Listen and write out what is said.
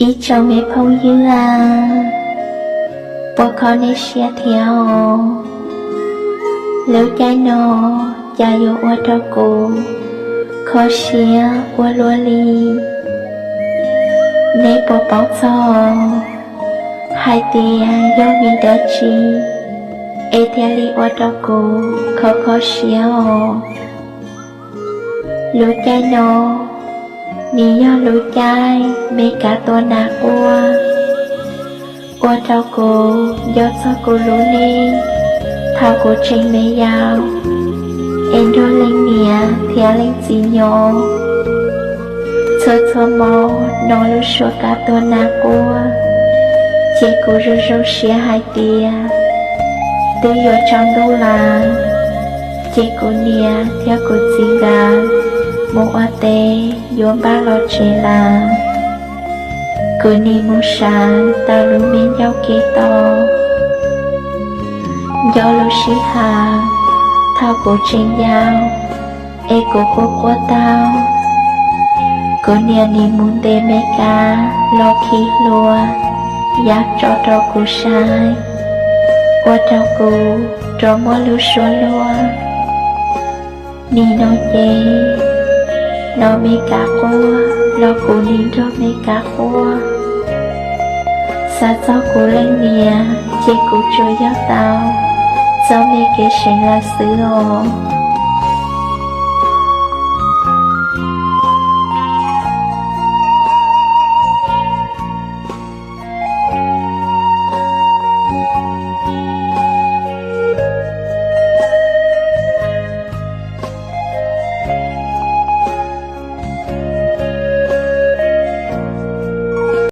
Ib tsoom me phooj ywg a, puas kho nej siab thiab os? Lub caij no cas yuav ua rau kuv kho siab ua luaj li? Nej puas paub txog hais tias yog vim dab tsi es thiaj li ua rau kuv kho kho siab os? Lub caij no nws yog lub caij me kav tua nas quaj, ua rau kuv nco txog kuv lub neej thaum kuv tseem me yau es nrog leej niam thiab leej txiv nyob. Txhua txhua hmo hnov lub suab kav tua nas quaj, ces kuv zoo zoo siab hais tias twb yuav tsaus ntuj lawm, ces kuv niam thiab kuv txiv nkawd mus ua teb yuav npaj los tsev lawm. Kuv nim mus sawv tau lub me ncauj kev tos, nco lub sij hawm thaum kuv tseem yau es kuv quaj quaj tau, kuv niam nim mus ntes me kav los khi hlua ya tso rau kuv saib, ua rau kuv rov muaj lub suab luag. Nim no ces hnov me kav quaj los kuv nim nrog me kav quaj. Xav txog kuv leej niam ces kuv tsuas yog tau txoj me kev seev lawm xwb os.